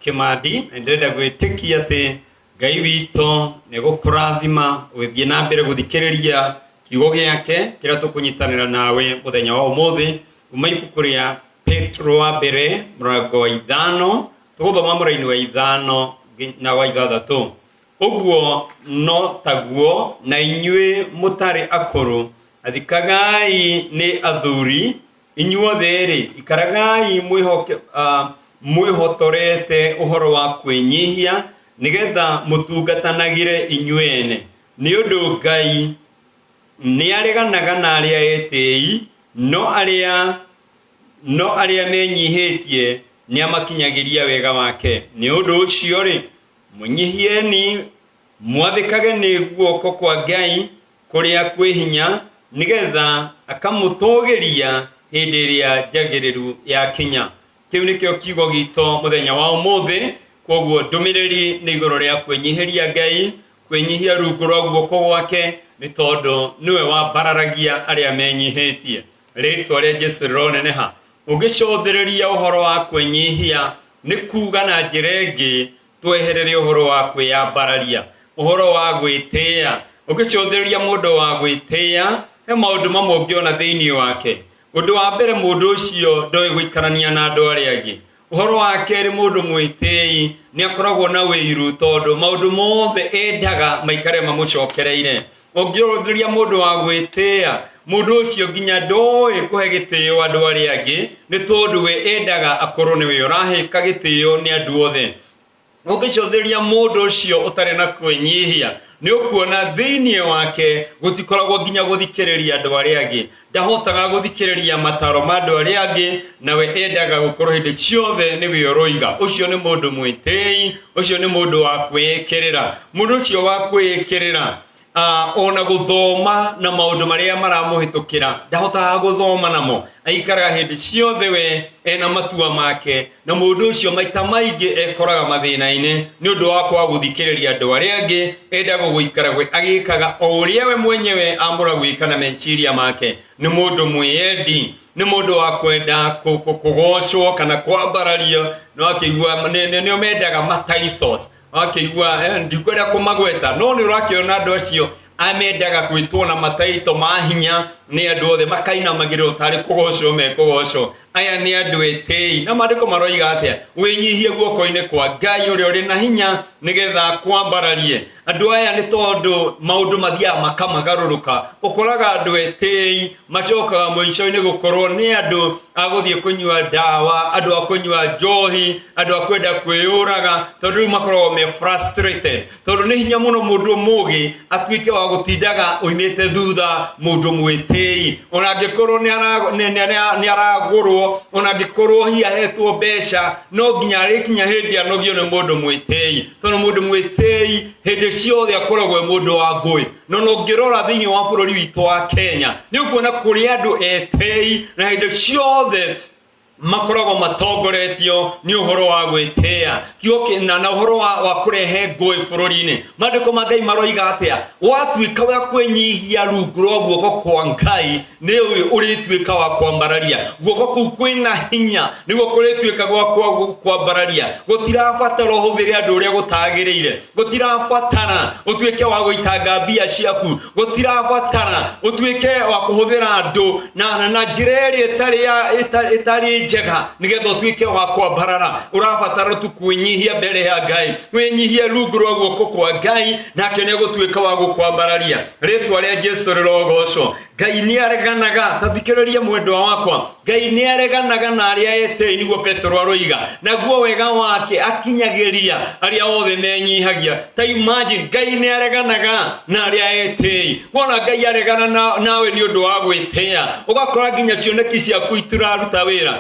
Kĩmandi na ndĩrenda gwĩtĩkia atĩ Ngai witũ nĩ gũkũrathima ũgĩthiĩ na mbere gũthikĩrĩria kiugo gĩake kĩrĩa tũkũnyitanĩra nawe mũthenya wa ũmũthĩ kuma ibuku rĩa Petro wa mbere mũrango wa 5, tũgũthoma mũraini wa 5 na wa 6. Ũguo no taguo na inyuĩ mũtarĩ akũrũ, athikagai nĩ athuri. Inyuothe-rĩ, ikaragai mwĩhotorete ũhoro wa kwĩnyihia, nĩgetha mũtungatanagĩre inyuĩ ene. Nĩ ũndũ Ngai nĩareganaga na arĩa etĩĩi, no arĩa menyihĩtie nĩamakinyagĩria wega wake. Nĩ ũndũ ũcio-rĩ, mwĩnyihieni mwathĩkage nĩ guoko kwa Ngai kũrĩa kwĩ hinya, nĩgetha akamũtũgĩria hĩndĩ ĩrĩa njagĩrĩru yakinya. Kĩu nĩkĩo kiugo gitũ mũthenya wa ũmũthĩ. Kwoguo ndũmĩrĩri nĩ igũrũ rĩa kwĩnyihĩria Ngai, kwĩnyihia rungu rwa guoko gwake, nĩ tondũ nĩwe wambararagia arĩa menyihĩtie. Rĩtwa rĩa Jesu rĩroneneha. Ũngĩcũthĩrĩria ũhoro wa kwĩnyihia, nĩ kuga na njĩra ĩngĩ tweherere ũhoro wa kwĩyambararia, ũhoro wa gwĩtĩĩa. Ũngĩcũthĩrĩria mũndũ wa gwĩtĩĩa, he maũndũ mamwe ũngĩona thĩinĩ wake. Ũndũ wa mbere, mũndũ ũcio ndoĩ gũikarania na andũ arĩa angĩ. Ũhoro wa kerĩ, mũndũ mwĩtĩi nĩ akoragwo na wĩiru, tondũ maũndũ mothe endaga maikare mamũcokereire. Ũngĩrũthĩria mũndũ wa gwĩtĩĩa, mũndũ ũcio nginya ndoĩ kũhe gĩtĩo andũ arĩa angĩ, nĩ tondũ we endaga akorwo nĩwe ũrahĩka gĩtĩo nĩ andũ othe. Ũngĩcũthĩrĩria mũndũ ũcio ũtarĩ na kwĩnyihia, nĩ ũkuona thĩinĩ wake gũtikoragwo nginya gũthikĩrĩria andũ arĩa angĩ. Ndahotaga gũthikĩrĩria mataro ma andũ arĩa angĩ, nawe endaga gũkorwo hĩndĩ ciothe nĩwe ũroiga. Ũcio nĩ mũndũ mwĩtĩi, ũcio nĩ mũndũ wa kwĩĩkĩrĩra. Mũndũ ũcio wa kwĩĩkĩrĩra, ona gũthoma na maũndũ marĩa maramũhĩtũkĩra ndahotaga gũthoma namo, aikaraga hĩndĩ ciothe we ena matua make, na mũndũ ũcio maita maingĩ ekoraga mathĩna-inĩ nĩ ũndũ wa kwaga gũthikĩrĩria andũ arĩa angĩ. Endaga gũikara we agĩkaga o ũrĩa we mwenyewe amũra gwĩka na meciria make. Nĩ mũndũ mwĩyendi, nĩ mũndũ wa kwenda kũgocwo kana kwambarario, no akĩigua nĩo mendaga matitles, akĩigua ndikwenda kũmagweta, no nĩ ũrakĩona andũ acio amendaga gwĩtwo na mataito ma hinya nĩ andũ othe, makainamagĩrĩrwo tarĩ kũgocwo mekũgocwo. Aya nĩ andũ etĩi, na maandĩko maroiga atĩa? Wĩnyihie guoko-inĩ kwa Ngai ũrĩa ũrĩ na hinya, nĩgetha kwambararie. Andũ aya nĩ tondũ maũndũ mathiaga makamagarũrũka, ũkoraga andũ etĩi macokaga mũico-inĩ gũkorwo nĩ andũ a gũthiĩ kũnyua ndawa, andũ a kũnyua njohi, andũ a kwenda kwĩyũraga, tondũ rĩu makoragwo me frustrated, tondũ nĩ hinya mũno mũndũ mũgĩ atuĩke wa gũtindaga oimĩte thutha mũndũ mwĩtĩi, ona angĩkorwo nĩ aragũrwo, ona angĩkorwo hihi ahetwo mbeca, no nginya arĩkinya hĩndĩ anogio nĩ mũndũ mwĩtĩi, tondũ mũndũ mwĩtĩi hĩndĩ ciothe akoragwo e mũndũ wa ngũĩ. No ũngĩrora thĩinĩ wa bũrũri witũ wa Kenya, nĩ ũkuona kũrĩ andũ etĩi na hĩndĩ ciothe makoragwo matongoretio nĩ ũhoro wa gwĩtĩĩa kiugo na ũhoro wa kũrehe ngũĩ bũrũri-inĩ. Maandĩko ma Ngai maroiga atĩa? Watuĩka wa kwĩnyihia rungu rwa guoko kwa Ngai, nĩ ũrĩtuĩka wa kwambararia. Guoko kũu kwĩna hinya nĩguo kũrĩtuĩka gwa kwambararia. Gũtirabatara ũhũthĩre andũ ũrĩa gũtagĩrĩire, gũtirabatara ũtuĩke wa gũitanga mbia ciaku, gũtirabatara ũtuĩke wa kũhũthĩra andũ na njĩra ĩrĩa ĩtarĩ njega nĩgetha ũtuĩke wa kwambarara. Ũrabatara tu kwĩnyihia mbere ya Ngai, wĩnyihie rungu rwa guoko kwa Ngai, nake nĩ egũtuĩka wa gũkwambararia. Rĩtwa rĩa Jesu rĩrogocwo. Ngai nĩ areganaga, ta thikĩrĩria mwendwa wakwa, Ngai nĩ areganaga na arĩa etĩi, nĩguo Petero aroiga, naguo wega wake akinyagĩria arĩa othe menyihagia. Ta imagine, Ngai nĩ areganaga na arĩa etĩi. Wona Ngai aregana nawe nĩ ũndũ wa gwĩtĩa, ũgakora nginya cioneki ciaku itiraruta wĩra,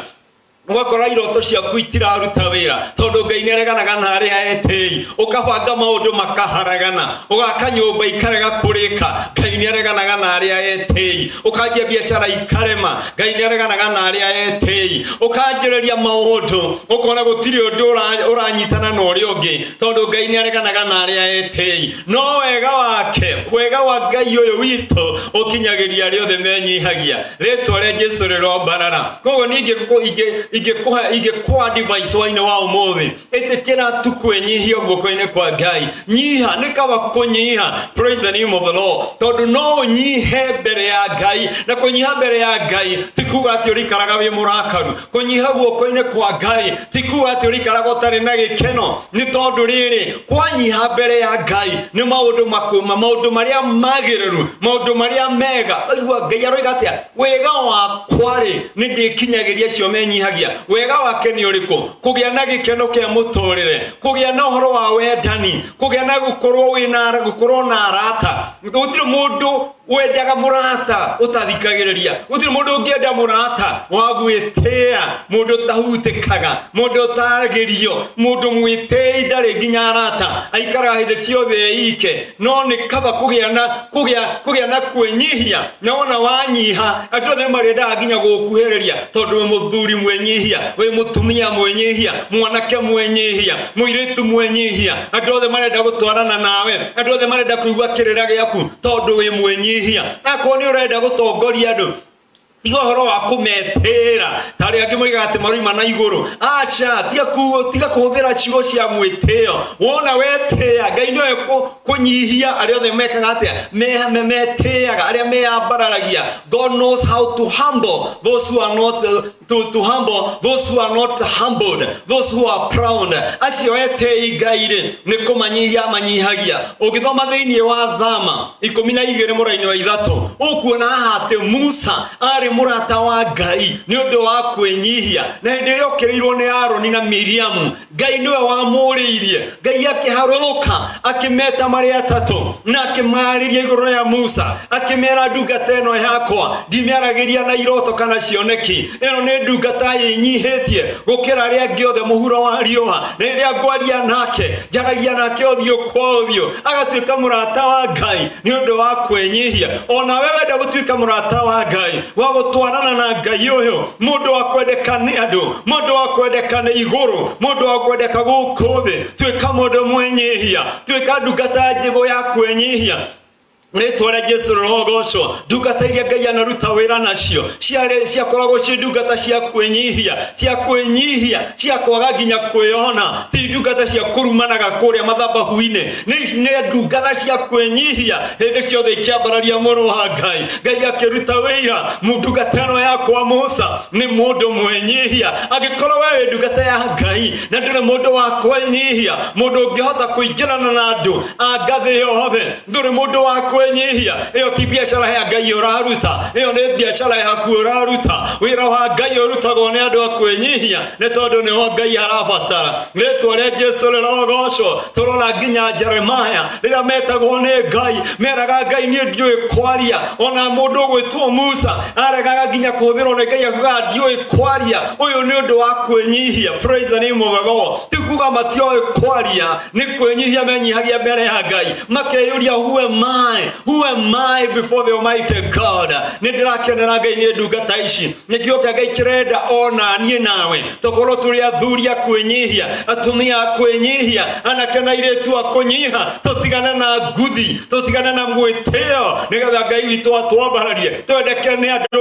ũgakora iroto ciaku itiraruta wĩra, tondũ Ngai nĩ areganaga na arĩa etĩi. Ũkabanga maũndũ makaharagana, ũgaka nyũmba ikarega kũrĩka, Ngai nĩ areganaga na arĩa etĩi. Ũkanjia biacara ikarema, Ngai nĩ areganaga na arĩa etĩi. Ũkanjĩrĩria maũndũ ũkona gũtirĩ ũndũ ũranyitana na ũrĩa ũngĩ, tondũ Ngai nĩ areganaga na arĩa etĩi. No wega wake, wega wa Ngai ũyũ witũ ũkinyagĩria arĩa othe menyihagia. Rĩtwa rĩa Jesu rĩrombarara. Koguo niĩ Ingĩkũhe, ingĩkũha advice wainĩ wa ũmũthĩ, ĩtĩkĩra tu kwĩnyihia guoko-inĩ kwa Ngai. Nyiha, nĩ kaba kũnyiha. Praise the name of the Lord. Tondũ no ũnyihe mbere ya Ngai, na kũnyiha mbere ya Ngai ti kuga atĩ ũrĩikaraga wĩ mũrakaru. Kũnyiha guoko-inĩ kwa Ngai ti kuga atĩ ũrĩikaraga ũtarĩ na gĩkeno, nĩ tondũ rĩrĩ, kwanyiha mbere ya Ngai nĩ maũndũ makũma, maũndũ marĩa magĩrĩru, maũndũ marĩa mega. Aigua Ngai aroiga atĩa? Wega wakwa-rĩ, nĩ ndĩkinyagĩria acio menyihagia. Wega wake nĩ ũrĩkũ? Kũgĩa na gĩkeno kĩa mũtũrĩre, kũgĩa na ũhoro wa wendani, kũgĩa na gũkorwo wĩna, gũkorwo na arata. Gũtirĩ mũndũ wendaga mũrata ũtathikagĩrĩria, gũtirĩ mũndũ ũngĩenda mũrata wa gwĩtĩa, mũndũ ũtahutĩkaga, mũndũ ũtaragĩrio, mũndũ mwĩtĩi ndarĩ nginya arata, aikaraga hĩndĩ ciothe eike. No nĩ kaba kũgĩa na, kũgĩa, kũgĩa na kwĩnyihia, na wona wanyiha andũ othe marĩendaga nginya gũkuhĩrĩria, tondũ wĩ mũthuri mwĩnyihia, wĩ mũtumia mwĩnyihia, mwanake mwĩnyihia, mũirĩtu mwĩnyihia, andũ othe marenda gũtwarana nawe, andũ othe marenda kũigua kĩrĩra gĩaku tondũ wĩ mwĩnyihia. Akorwo nĩ ũrenda gũtongoria andũ, tiga ũhoro wa kũmetĩra ta arĩa angĩ moigaga atĩ maroima na igũrũ. Aca, tiga kũhũthĩra ciugo cia mwĩtĩo. Wona wetĩĩa, Ngai nĩwe kũnyihia arĩa othe mekaga atĩa, metĩaga, arĩa meyambararagia. God knows how to humble those who are not to humble those who are not humbled, those who are proud. Acio etĩi Ngai rĩ, nĩ kũmanyihia amanyihagia. Ũngĩthoma thĩinĩ wa Thama 12 mũraini wa 3, ũkuona haha atĩ Musa arĩ mũrata wa Ngai nĩ ũndũ wa kwĩnyihia. Na hĩndĩ ĩrĩa okĩrĩirwo nĩ Aroni na Miriamu, Ngai nĩwe wamũrĩirie. Ngai akĩharũrũka akĩmeta marĩ atatũ na akĩmarĩria igũrũ rĩa Musa, akĩmera ndungata ĩno yakwa ndimĩaragĩria na iroto kana cioneki, ĩno nĩ ndungata ĩnyihĩtie gũkĩra arĩa angĩ othe mũhuro wa riũa, na rĩrĩa ngwaria nake njaragia nake ũthiũ kwa ũthiũ, agatuĩka mũrata wa Ngai nĩ ũndũ wa kwĩnyihia. Ona we wenda gũtuĩka mũrata wa Ngai, wa gũtwarana na Ngai ũyũ, mũndũ wa kwendeka nĩ andũ, mũndũ wa kwendeka nĩ igũrũ, mũndũ wa kwendeka gũkũ thĩ, tuĩka mũndũ mwĩnyihia, tuĩka ndungata njĩbũ ya kwĩnyihia. Rĩtwa rĩa Jesu rĩrogocwo. Ndungata iria Ngai anaruta wĩra nacio ciarĩ, ciakoragwo ciĩ ndungata cia kwĩnyihia, cia kwĩnyihia, cia kwaga nginya kwĩona, ti ndungata cia kũrumanaga kũrĩa mathabahu-inĩ. Nĩ ndungata cia kwĩnyihia hĩndĩ ciothe ikĩambararia mũrũ wa Ngai. Ngai akĩruta wĩira, ndungata ĩno yakwa Musa nĩ mũndũ mwĩnyihia. Angĩkorwo we wĩ ndungata ya Ngai na ndũrĩ mũndũ wa kwĩnyihia, mũndũ ũngĩhota kũingĩrana na andũ a ngathĩ yothe, ndũrĩ mũndũ wa kwĩnyihia, ĩyo ti biacara ya Ngai ũraruta, ĩyo nĩ biacara yaku ũraruta. Wĩra wa Ngai ũrutagwo nĩ andũ a kwĩnyihia, nĩ tondũ nĩho Ngai arabatara. Rĩtwa rĩa Jesu rĩrogocwo. Tũrona nginya Jeremaya rĩrĩa metagwo nĩ Ngai, meraga Ngai niĩ ndiũĩ kwaria. Ona mũndũ ũgwĩtwo Musa aregaga nginya kũhũthĩrwo nĩ Ngai, akiugaga ndiũĩ kwaria. Ũyũ nĩ ũndũ wa kwĩnyihia. Praise the name of the Lord. Ti kuga matioĩ kwaria, nĩ kwĩnyihia menyihagia mbere ya Ngai, makeyũria who am I? Who am I before the Almighty God? Nĩ ndĩrakenera Ngai nĩ ndungata ici, nĩkĩo kĩa Ngai kĩrenda ona niĩ nawe tũkorwo tũrĩ athuri a kwĩnyihia, atumia a kwĩnyihia, anake na airĩtu a kũnyiha, tũtigane na nguthi, tũtigane na mwĩtĩo, nĩgetha Ngai witũ atwambararie, twendeke nĩ andũ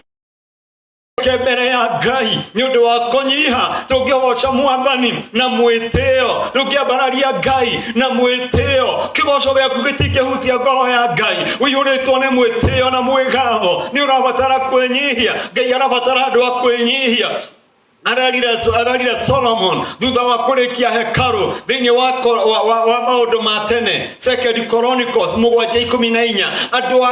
ke mbere ya Ngai nĩ ũndũ wa kũnyiha. Tũngĩgoca Mwathani na mwĩtĩo, ndũngĩambararia Ngai na mwĩtĩo, kĩgoco gĩaku gĩtingĩhutia ngoro ya Ngai. Ũiyũrĩtwo nĩ mwĩtĩo na mwĩgatho, nĩ ũrabatara kwĩnyihia. Ngai arabatara andũ a kwĩnyihia. Ararire Solomon thutha wa kũrĩkia hekarũ thĩinĩ wa maũndũ ma tene, Second Chronicles 7:14, andũ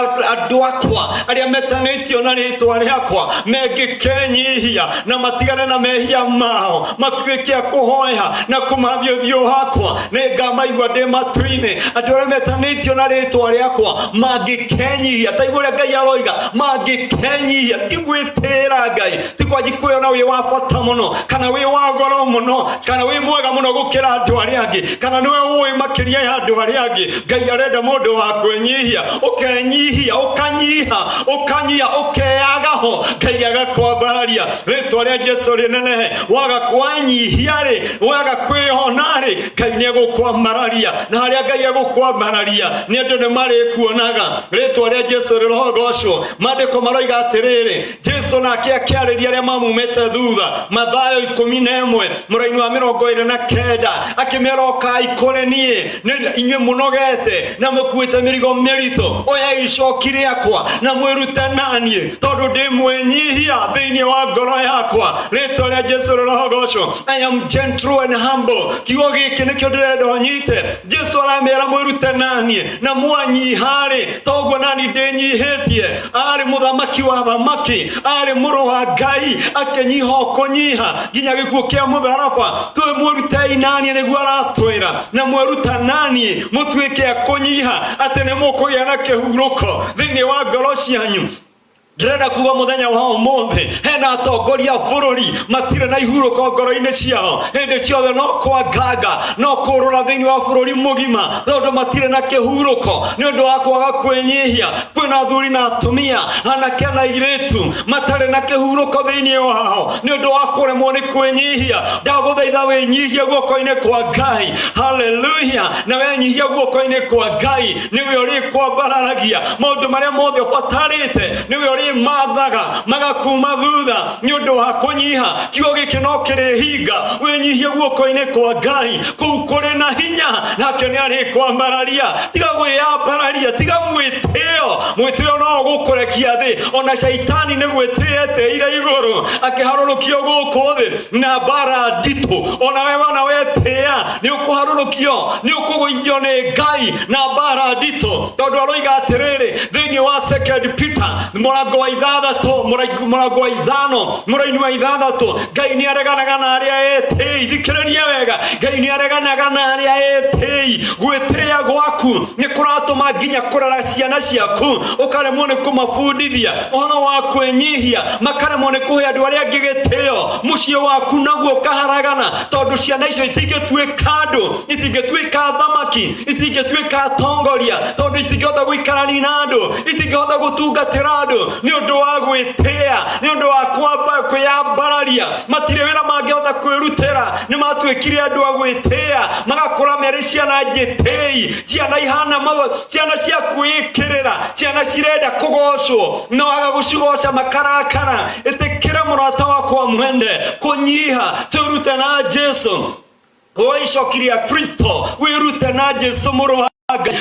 akwa arĩa metanĩtio na rĩtwa rĩakwa mengĩkenyihia na matigane na mehia mao, matuĩke a kũhoya na kũmathia ũthiũ wakwa, nĩngamaigua ndĩ matu-inĩ. Andũ arĩa metanĩtio na rĩtwa rĩakwa mangĩkenyihia, ta igua ũrĩa Ngai aroiga, mangĩkenyihia, ti gwĩtĩĩra Ngai, ti kwanji kwĩona wĩ wa bata mũno, kana wĩ wa goro mũno, kana wĩ mwega mũno gũkĩra andũ arĩa angĩ, kana nĩwe ũĩ makĩria ya andũ arĩa angĩ. Ngai arenda mũndũ wa kwĩnyihia, ũkenyihia, ũkanyiha, ũkanyiha, ũkeyagaho, Ngai agakwambararia. Rĩtwa rĩa Jesu rĩnenehe. Waga kwenyihia rĩ, waga kwĩona rĩ, Ngai nĩ egũkwambararia, na harĩa Ngai egũkwambararia nĩ andũ nĩ marĩkuonaga. Rĩtwa rĩa Jesu rĩrogocwo. Maandĩko maroiga atĩrĩrĩ, Jesu nake akĩarĩria arĩa mamumĩte thutha. Mathayo 11 mũraini wa 29, akĩmera, ũkai kũrĩ niĩ inyuĩ mũnogete na mũkuĩte mĩrigo mĩritũ, oyai icoki rĩakwa na mwĩrute naniĩ, tondũ ndĩ mwĩnyihia thĩinĩ wa ngoro yakwa. Rĩtwa rĩa Jesu rĩrogocwo. I am gentle and humble. Kiugo gĩkĩ nĩkĩo ndĩrenda ũnyite. Jesu aramera mwĩrute naniĩ na mwanyiha-rĩ, toguo nani ndĩnyihĩtie. Arĩ mũthamaki wa thamaki, arĩ mũrũ wa Ngai, akĩnyiha o kũnyiha nginya gĩkuũ kĩa mũtharaba. Twĩ mwĩrutei naniĩ, nĩguo aratwĩra, na mweruta naniĩ mũtuĩke a kũnyiha, atĩ nĩ mũkũgĩa na kĩhurũko thĩinĩ wa ngoro cianyu. Ndĩrenda kuga mũthenya wa ũmũthĩ hena atongoria a bũrũri matirĩ na ihurũko ngoro-inĩ ciao, hĩndĩ ciothe no kwanganga, no kũrũra thĩinĩ wa bũrũri mũgima, tondũ matirĩ na kĩhurũko nĩ ũndũ wa kwaga kwĩnyihia. Kwĩna athuri na atumia, anake na airĩtu matarĩ na kĩhurũko thĩinĩ wao nĩ ũndũ wa kũremwo nĩ kwĩnyihia. Ndagũthaitha wĩnyihie guoko-inĩ kwa Ngai. Haleluya! Na wenyihia guoko-inĩ kwa Ngai, nĩwe ũrĩkwambararagia maũndũ marĩa mothe ũbatarĩte, nĩwe ũrĩmathaga magakuma thutha nĩ ũndũ wa kũnyiha. Kiugo gĩkĩ no kĩrĩhinga. Wĩnyihie guoko-inĩ kwa Ngai kũu kũrĩ na hinya, nake nĩ arĩkwambararia. Tiga gwĩyambararia, tiga mwĩtĩo. Mwĩtĩo no ũgũkũrekia thĩ. Ona Shaitani nĩ gwĩtĩĩa etĩire igũrũ, akĩharũrũkio gũkũ thĩ na mbara nditũ. Ona we wana wetĩĩa nĩ ũkũharũrũkio, nĩ ũkũgũithio nĩ Ngai na mbara nditũ, tondũ aroiga atĩrĩrĩ thĩinĩ wa Second Peter mũrango wa 6, mũrango wa 5, mũraini wa 6, Ngai nĩ areganaga na arĩa etĩi. Thikĩrĩria wega, Ngai nĩ areganaga na arĩa etĩi. Gwĩtĩĩa gwaku nĩ kũratũma nginya kũrera ciana ciaku ũkaremwo nĩ kũmabundithia ũhoro wa kwĩnyihia, makaremwo nĩ kũhe andũ arĩa angĩ gĩtĩo. Mũciĩ waku naguo ũkaharagana, tondũ ciana icio itingĩtuĩka andũ, itingĩtuĩka thamaki, itingĩtuĩka atongoria, tondũ itingĩhota gũikarania na andũ, itingĩhota gũtungatĩra andũ nĩ ũndũ wa gwĩtĩa, nĩ ũndũ wa kwĩyambararia. Matirĩ wĩra mangĩhota kwĩrutĩra, nĩ matuĩkire andũ a gwĩtĩa, magakũra merĩ ciana njĩtĩi, ciana ihana mawe, ciana cia kwĩĩkĩrĩra, ciana cirenda kũgocwo, no aga gũcigoca makarakara. Ĩtĩkĩra mũrata wakwa mwende kũnyiha, twĩrute na Jesu. Oya icoki rĩa Kristo, wĩrute na Jesu mũrũ wa Ngai.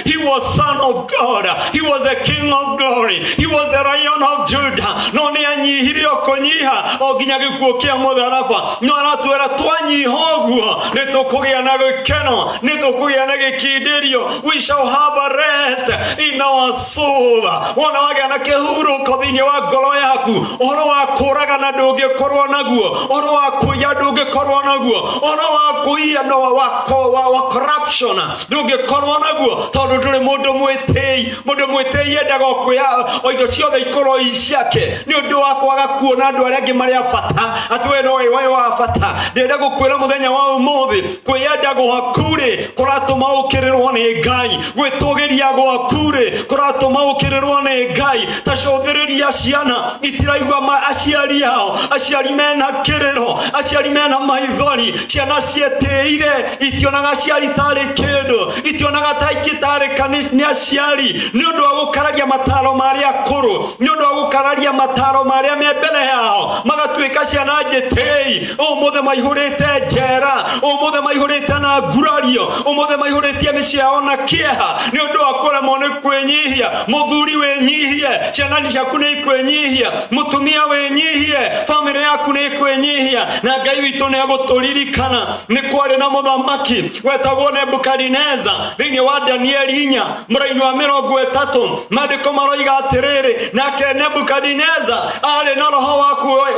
He was son of God. He was a king of glory. He was a lion of Judah. No nĩ anyihirie o kũnyiha o nginya gĩkuũ kĩa mũtharaba. No aratwĩra twanyiha ũguo nĩ tũkũgĩa na gĩkeno, nĩ tũkũgĩa na gĩkindĩrio. We shall have a rest in our soul. Wona wagĩa na kĩhurũko thĩinĩ wa ngoro yaku, ũhoro wa kũragana ndũngĩkorwo naguo, ũhoro wa kũiya ndũngĩkorwo naguo, ũhoro wa kũiya no wa corruption ndũngĩkorwo naguo, tondũ ndũrĩ mũndũ mwĩtĩi. Mũndũ mwĩtĩi endaga o kwĩya o indo ciothe ikorwo i ciake, nĩ ũndũ wa kwaga kuona andũ arĩa angĩ marĩ a bata, atĩ we nowe we wa bata. Ndĩrenda gũkwĩra mũthenya wa ũmũthĩ, kwĩyenda gwaku-rĩ kũratũma ũkĩrĩrwo nĩ Ngai, gwĩtũgĩria gwaku-rĩ kũratũma ũkĩrĩrwo nĩ Ngai. Ta cũthĩrĩria ciana itiraigua aciari ao, aciari mena kĩrĩro, aciari mena maithori, ciana cietĩire itionaga aciari tarĩ kĩndũ, itionaga ta ingĩtarĩka nĩ aciari, nĩ ũndũ wa gũkararia mataro ma arĩa akũrũ, nĩ ũndũ wa gũkararia mataro ma arĩa me mbere yao, magatuĩka ciana njĩtĩi. Ũmũthĩ maihũrĩte njera, ũmũthĩ maihũrĩte na ngurario, ũmũthĩ maihũrĩtie mĩciĩ yao na kĩeha nĩ ũndũ wa kũremwo nĩ kwĩnyihia. Mũthuri wĩnyihie, ciana ciaku nĩ ikwĩnyihia, mũtumia wĩnyihie, bamĩrĩ yaku nĩ ikwĩnyihia, na Ngai witũ nĩ egũtũririkana. Nĩ kwarĩ na mũthamaki wetagwo Nebukadineza thĩinĩ wa Danieli 4 mũraini wa 30, maandĩko maroiga atĩrĩrĩ, nake Nebukadineza arĩ na roho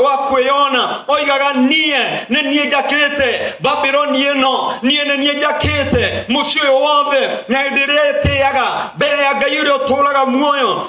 wa kwĩyona, oigaga niĩ nĩ niĩ njakĩte Babiloni ĩno, niĩ nĩ niĩ njakĩte mũciĩ ũyũ wothe. Na hĩndĩ ĩrĩa ĩtĩaga mbere ya Ngai ũrĩa ũtũũraga muoyo,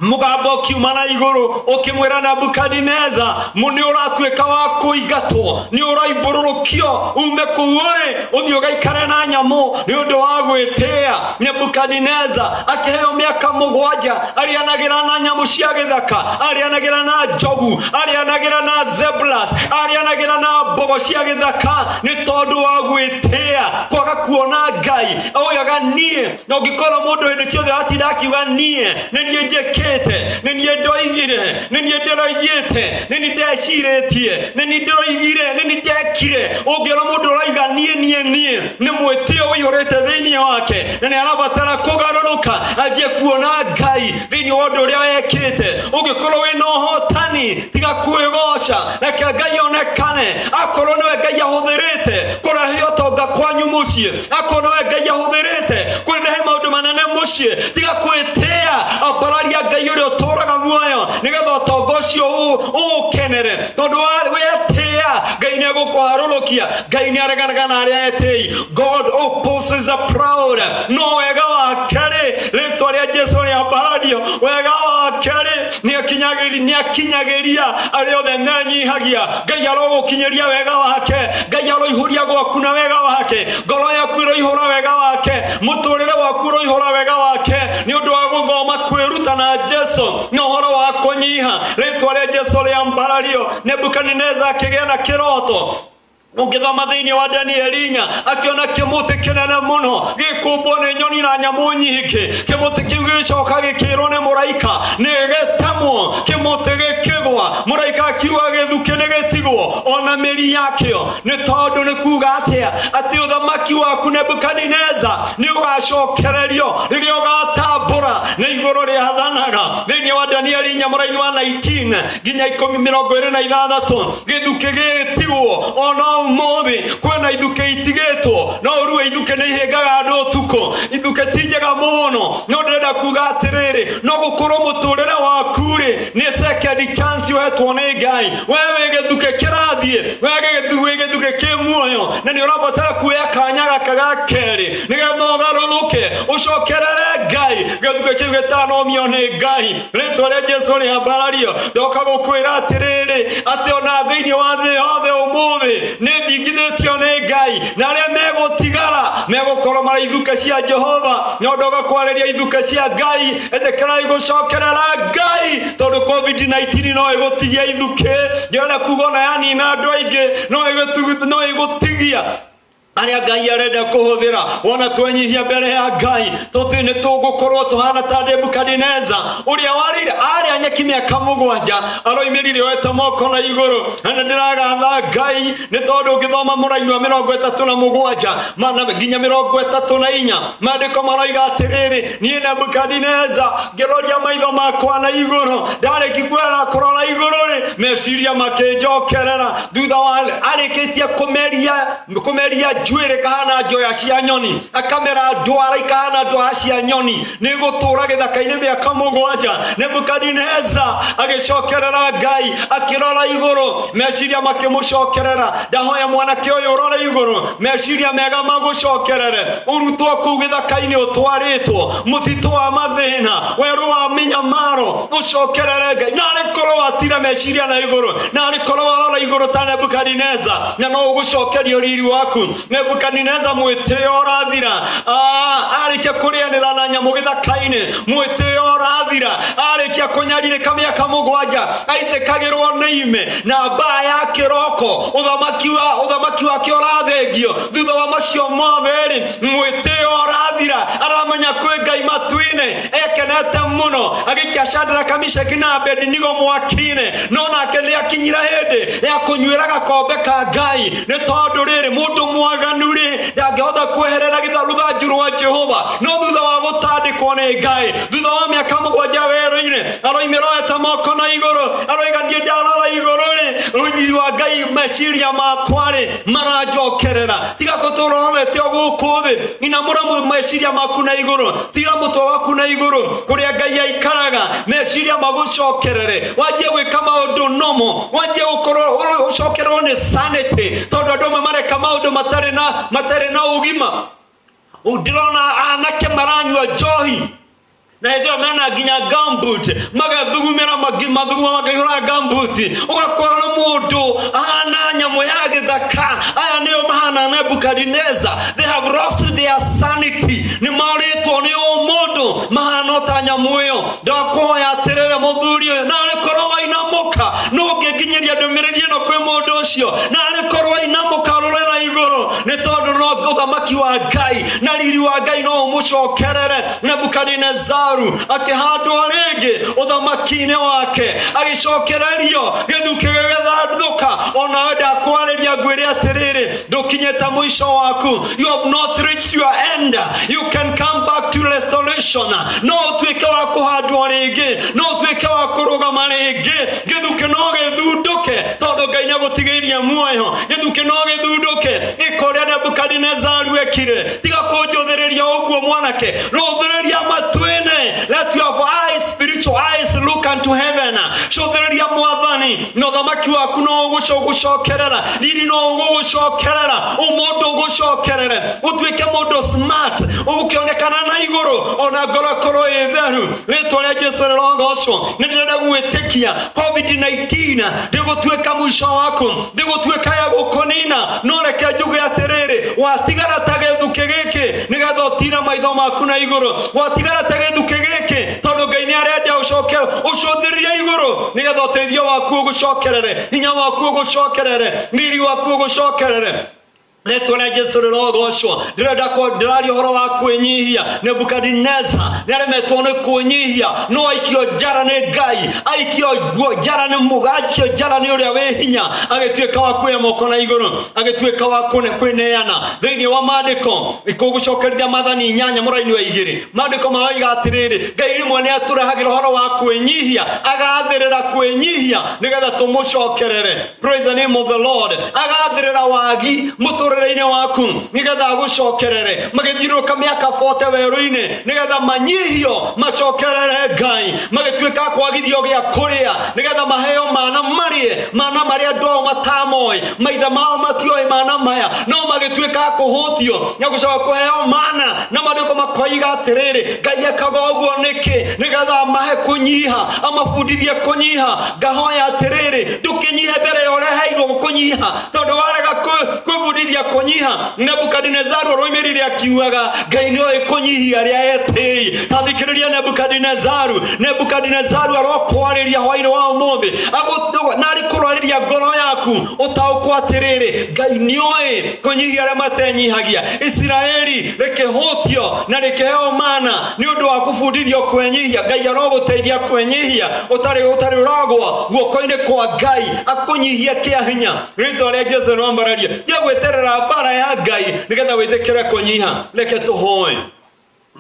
mũgambo ũkiuma na igũrũ ũkĩmwĩra Nebukadineza, nĩ ũratuĩka wa kũingatwo, nĩ ũraimbũrũrũkio ume kũu ũrĩ ũthiĩ ũgaikare na nyamũ nĩ ũndũ wa gwĩtĩĩa. Nebukadineza akĩheo mĩaka 7 arĩanagĩra na nyamũ cia gĩthaka, arĩanagĩra na njogu, arĩanagĩra na zebras, arĩanagĩra na mbogo cia gĩthaka, nĩ tondũ wa gwĩtĩĩa, kwaga kuona Ngai. Ngai oigaga niĩ. Na ũngĩkora mũndũ hĩndĩ ciothe atinda akiuga niĩ nĩ niĩ njĩkĩte, nĩ niĩ ndoigire, nĩ niĩ ndĩroigĩte, nĩ niĩ ndecirĩtie, nĩ niĩ ndĩroigire, nĩ niĩ ndekire, ũngĩona mũndũ ũroiga niĩ niĩ niĩ, nĩ mwĩtĩo ũihũrĩte thĩinĩ wake, na nĩ arabatara kũgarũrũka anjie kuona Ngai thĩinĩ wa ũndũ ũrĩa ekĩte. Ũngĩkorwo wĩna ũhotani, tiga kwĩgoca, reke Ngai onekane. Akorwo nĩwe Ngai ahũthĩrĩte kũrehe ũtonga kwanyu mũciĩ, akorwo nĩwe Ngai ahũthĩrĩte kũrehe maũndũ manene mũciĩ, tiga kwĩtĩa, ambararia Ngai ũrĩa ũtũũraga muoyo, nĩgetha ũtonga ũcio ũũkenere. Tondũ wetĩa, Ngai nĩ egũkũharũrũkia. Ngai nĩ areganaga na arĩa etĩi. God opposes the proud. No wega wake-rĩ, rĩtwa rĩa Jesu rĩambarario, wega wake-rĩ, nĩakinyagĩria arĩa othe menyihagia. Ngai arogũkinyĩria wega wake. Ngai aroihũria gwaku na wega wake. Ngoro yaku ĩroihũra wega wake. Mũtũrĩre waku ũroihũra wega wake, nĩ ũndũ wa gũthoma kwĩruta na Jesu na ũhoro wa kũnyiha. Rĩtwa rĩa Jesu rĩambarario. Nebukadineza akĩgĩa na kĩroto. Ũngĩthoma thĩinĩ wa Danieli 4, akĩona kĩmũtĩ kĩnene mũno gĩkũmbwo nĩ nyoni na nyamũ nyingĩ. Kĩmũtĩ kĩu gĩgĩcoka gĩkĩrwo nĩ mũraika nĩ gĩtemwo. Kĩmũtĩ gĩkĩgwa, mũraika akiuga gĩthukĩ nĩ gĩtigwo ona mĩri yakĩo. Nĩ tondũ nĩ kuga atĩa? Atĩ ũthamaki waku Nebukadineza nĩ ũgacokererio rĩrĩa ũgatambũra nĩ igũrũ rĩathanaga. Thĩinĩ wa Danieli 4 mũraini wa 19 nginya ikũmi mĩrongo ĩrĩ na ithathatũ, gĩthukĩ gĩgĩtigwo. Ona ũmũthĩ kwĩna ithukĩ itigĩtwo, no ũrue ithukĩ nĩ ihĩngaga andũ ũtukũ. Ithukĩ ti njega mũno, no ndĩrenda kuga atĩrĩrĩ, no gũkorwo mũtũrĩre waku rĩ nĩ second chance ũhetwo nĩ Ngai. We wĩ gĩthukĩ kĩrathiĩ, we wĩ gĩthukĩ kĩ muoyo, na nĩ ũrabatara kuoya kanya gaka ga kerĩ nĩgetha ũgarũrũke ũcokerere Ngai. Gĩthukĩ kĩu gĩtanomio nĩ Ngai, rĩtwa rĩa Jesu rĩambarario. Ndoka gũkwĩra atĩrĩrĩ, atĩ ona thĩinĩ wa thĩ yothe ũmũthĩ nĩ thingithĩtio nĩ Ngai, na arĩa megũtigara megũkorwo marĩ ithukĩ cia Jehova. No ndoka kwarĩria ithukĩ cia Ngai, ĩtĩkĩrai gũcokerera Ngai, tondũ COVID-19 no ĩgũtigia ithukĩ. Ndĩrenda kuga ona yanina andũ aingĩ, no ĩgũtigia arĩa Ngai arenda kũhũthĩra. Wona twenyihia mbere ya Ngai, tũtĩ nĩ tũgũkorwo tũhana ta Nebukadineza ũrĩa warĩire arĩa nyeki mĩaka 7, aroimĩrire oete moko na igũrũ. Na nĩ ndĩragatha Ngai nĩ tondũ ũngĩthoma mũraini wa 37 mana nginya 34, maandĩko maroiga atĩrĩrĩ, niĩ Nebukadineza ngĩroria maitho makwa na igũrũ, ndarĩki kwera kũrora igũrũ rĩ, meciria makĩnjokerera. Thutha wa arĩkĩtie kũmeria njuĩrĩ kahana njoya cia nyoni, akamera ndwara ikahana ndwara cia nyoni, nĩ gũtũra gĩthaka-inĩ mĩaka 7. Nebukadineza agĩcokerera Ngai, akĩrora igũrũ, meciria makĩmũcokerera. Ndahoya mwanake ũyũ ũrore igũrũ, meciria mega magũcokerere, ũrutwo kũu gĩthaka-inĩ ũtwarĩtwo mũtitũ wa mathĩna, werũ wa mĩnyamaro, ũcokerere Ngai. Na arĩ korwo watira meciria na igũrũ, na arĩ korwo warora igũrũ ta Nebukadineza, na no ũgũcokerio riri waku. Nebukadineza mwĩtĩo ũrathira, arĩkia kũrĩanĩra na nyamũ gĩthaka-inĩ, mwĩtĩo ũrathira, arĩkia kũnyarirĩka mĩaka 7, aitĩkagĩrwo nĩ ime na mbaa ya kĩroko, ũthamaki wake ũrathengio. Thutha wa macio mothe-rĩ, mwĩtĩo ũrathira, aramenya kwĩ Ngai matu-inĩ, ekenete mũno agĩikia Shadraka, Meshaki na Abednego mwaki-inĩ. No nake nĩ akinyire hĩndĩ ya kũnyuĩra gakombe ka Ngai, nĩ tondũ rĩrĩ, mũndũ mwaganu rĩ ndangĩhota kweherera rũthanju rwa Jehova. No thutha wa gũtandĩkwo nĩ Ngai, thutha wa mĩaka 7 werũ-inĩ, aroimĩra oete moko na igũrũ, aroiga niĩ ndarora igũrũ rĩ, rũriri rwa Ngai meciria makwa rĩ maranjokerera. Tiga gũtũra ũrorete o gũkũ thĩ, inamũra meciria maku na igũrũ, tira mũtwe waku na igũrũ kũrĩa Ngai aikaraga, meciria magũcokerere, wanjie gwĩka maũndũ nomo, wanjie gũkorwo ũcokererwo nĩ sanity, tondũ andũ amwe mareka maũndũ matarĩ na ũgima. Ndĩrona anake maranyua njohi na hĩndĩ ĩyo mena nginya gumboot, magathugumĩra mathuguma makaihũra gumboot, ũgakora nĩ mũndũ ahana nyamũ ya gĩthaka. Aya nĩo mahana Nebukadineza, they have lost their sanity, nĩ morĩtwo nĩ ũmũndũ, mahana o ta nyamũ ĩyo. Ndakũhoya atĩrĩrĩ mũthuri ũyũ, narĩ korwo wainamũka, no ũngĩnginyĩria ndũmĩrĩri ĩno kwĩ mũndũ ũcio, narĩ korwo wainamũka rũre na igũrũ. Nĩ tondũ no ũthamaki wa Ngai na riri wa Ngai no ũmũcokerere. Nebukadinezaru akĩhandwo rĩngĩ ũthamaki-inĩ wake, agĩcokererio gĩthukĩ gĩgĩthandũka. Onawe ndakwarĩria ngwĩre atĩrĩrĩ, ndũkinyĩte mũico waku. You have not reached your end. You can come back to restoration. No ũtuĩke wa kũhandwo rĩngĩ, no ũtuĩke wa kũrũgama rĩngĩ. Gĩthukĩ no gĩthundũke tondũ Ngai nĩagũtigĩirie muoyo. Gĩthukĩ no gĩthundũke ĩka ũrĩa Nebukadinezaru ekire. Tiga kũnjũthĩrĩria ũguo mwanake, rũthĩrĩria matu-inĩ. Let your eyes, spiritual eyes, look unto heaven. Cũthĩrĩria Mwathani na ũthamaki waku no ũgũcokerera, riri no ũgũgũcokerera, ũmũndũ ũgũcokerere, ũtuĩke mũndũ smart, ũgũkĩonekana na igũrũ, ona ngoro ĩkorwo ĩ theru. Rĩtwa rĩa Jesu rĩrogocwo. Nĩ ndĩrenda gwĩtĩkia COVID-19 ndĩgũtuĩka mũico waku, ndĩgũtuĩka ya gũkũnina, no reke njuge atĩrĩrĩ, watigara ta gĩthukĩ gĩkĩ nĩgetha ũtire maitho maku na igũrũ. Watigara ta gĩthukĩ gĩkĩ tondũ Ngai nĩ arenda ũcoke ũcũthĩrĩrie igũrũ nĩgetha ũteithio waku ũgũcokerere, hinya waku ũgũcokerere, riri waku ũgũcokerere. Rĩtwa rĩa Jesu rĩrogocwo. Ndĩrenda ndĩraria ũhoro wa kwĩnyihia. Nebukadineza nĩaremetwo nĩ kwĩnyihia, no aikio njara nĩ Ngai, aikio nguo njara nĩ mũga, aikio njara nĩ ũrĩa wĩ hinya, agĩtuĩka wa kuoya moko na igũrũ, agĩtuĩka wa kwĩneana. Thĩinĩ wa maandĩko kũgũcokerithia Maathani 8 mũraini wa 2, maandĩko maroiga atĩrĩrĩ, Ngai rĩmwe nĩ atũrehagĩra ũhoro wa kwĩnyihia, agathĩrĩra kwĩnyihia nĩgetha tũmũcokerere. Praise the name of the Lord. Agathĩrĩra wagi mũtũrĩre-inĩ waku nĩgetha agũcokerere. Magĩthiũrũrũka mĩaka 40 werũ-inĩ nĩgetha manyihio macokerere Ngai, magĩtuĩka a kwagithio gĩa kũrĩa nĩgetha maheo mana marĩe, mana marĩa andũ ao matamoĩ, maithe mao matioĩ mana maya, no magĩtuĩka a kũhũtio na gũcoka kũheo mana. Na maandĩko makoiga atĩrĩrĩ, Ngai ekaga ũguo nĩkĩ? Nĩgetha amahe kũnyiha, amabundithie kũnyiha. Ngahoya atĩrĩrĩ, ndũkĩnyihe mbere ya ũreheirwo kũnyiha, tondũ warega kwĩbundithia kũnyiha. Nebukadinezaru aroimĩrire akiugaga Ngai nĩoĩ kũnyihia arĩa etĩi. Ta thikĩrĩria Nebukadinezaru. Nebukadinezaru arokwarĩria hwainĩ wa ũmũthĩ, narĩ kũrwarĩria ngoro yaku, ũtaũkwo atĩrĩrĩ, Ngai nĩoĩ kũnyihia arĩa matenyihagia. Isiraeli rĩkĩhũtio na rĩkĩheo mana nĩ ũndũ wa kũbundithio kwenyihia. Ngai arogũteithia kwenyihia ũtarĩ ũragwa guoko-inĩ kwa Ngai, akũnyihie kĩa hinya. Rĩtwa rĩa Jesu rĩambararie. Tiga gwĩterera mbara ya Ngai nĩgetha wĩtĩkĩre kũnyiha. Reke tũhoe.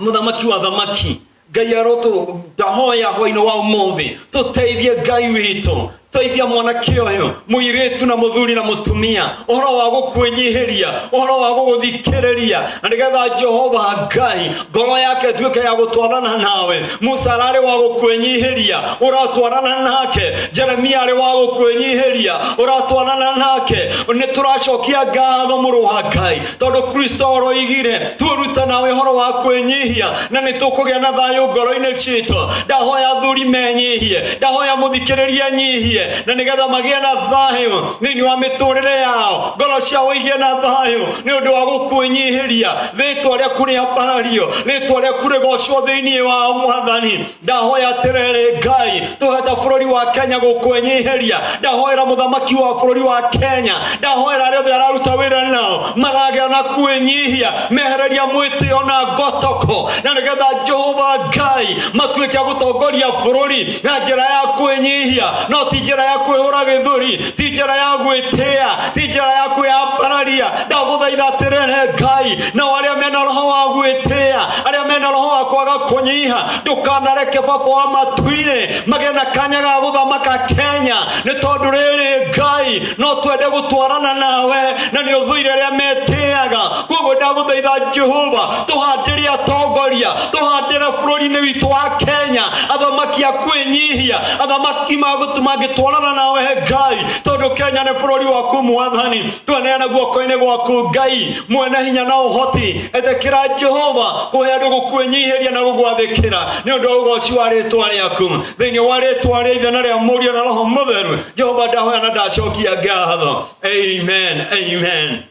Mũthamaki wa thamaki, Ngai arotũ ndahoya hwainĩ wa ũmũthĩ, tũteithie Ngai witũ, teithia mwanake ũyũ, mũirĩtu na mũthuri na mũtumia, ũhoro wa gũkwĩnyihĩria, ũhoro wa gũgũthikĩrĩria, na nĩgetha Jehova Ngai ngoro yake ĩtuĩke ya gũtwarana nawe. Musa ararĩ wa gũkwĩnyihĩria, ũratwarana nake. Jeremia arĩ wa gũkwĩnyihĩria, ũratwarana nake. Nĩ tũracokia ngatho mũrũ wa Ngai, tondũ Kristo oroigire tuoruta nawe ũhoro wa kwĩnyihia na nĩ tũkũgĩa na thayũ ngoro-inĩ citũ. Ndahoya athuri menyihie, ndahoya mũthikĩrĩria nyihie, na nĩgetha magĩe na thayũ thĩinĩ wa mĩtũrĩre yao, ngoro ciao igĩe na thayũ nĩ ũndũ wa gũkwĩnyihĩria. Rĩtwa rĩaku rĩambarario, rĩtwa rĩaku rĩgocwo thĩinĩ wao Mwathani. Ndahoya atĩrĩrĩ Ngai, tũheta bũrũri wa Kenya gũkwĩnyihĩria. Ndahoera mũthamaki wa bũrũri wa Kenya, ndahoera arĩa othe araruta wĩra nao maragĩa na kwĩnyihia, mehereria mwĩtĩo na ngotoko, na nĩgetha Jehova Ngai matuĩke a gũtongoria bũrũri na njĩra ya kwĩnyihia, no ti njĩra ya kwĩhũra gĩthũri, ti njĩra ya gwĩtĩa, ti njĩra ya kwĩambararia. Ndagũthaitha atĩrĩrĩ Ngai, nao arĩa mena roho wa gwĩtĩa, arĩa mena roho wa kwaga kũnyiha, ndũkanareke Baba wa matu-inĩ magĩe na kanya ga gũthamaka Kenya, nĩ tondũ rĩrĩ Ngai no twende gũtwarana nawe, na nĩ ũthũire arĩa metĩaga. Koguo ndagũthaitha Jehova, tũhandĩre atongoria, tũhandĩre bũrũri-inĩ witũ wa Kenya athamaki a kwĩnyihia, athamaki mangĩtwarana nawe Ngai, tondũ Kenya nĩ bũrũri waku Mwathani. Twaneana guoko-inĩ gwaku Ngai mwene hinya na ũhoti. Ĩtĩkĩra Jehova kũhe andũ gũkwĩnyihĩria na gũgwathĩkĩra nĩ ũndũ wa ũgoci wa rĩtwa rĩaku, thĩinĩ wa rĩtwa rĩa Ithe na rĩa Mũriũ na Roho Mũtheru. Jehova, ndahoya na ndacokia ngatho. Amen, amen.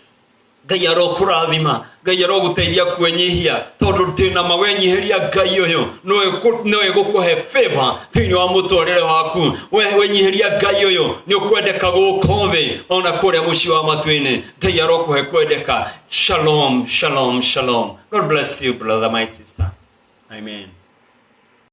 Ngai arokũrathima, Ngai arogũteithia kwĩnyihia, tondũ ndĩna ma wenyihĩria Ngai ũyũ no egũkũhe favor thĩinĩ wa mũtũrĩre waku. We wenyihĩria Ngai ũyũ nĩ ũkwendeka gũkũ thĩ ona kũrĩa mũciĩ wa matu-inĩ. Ngai arokũhe kwendeka. Shalom, shalom, shalom. God bless you, brother, my sister. Amen.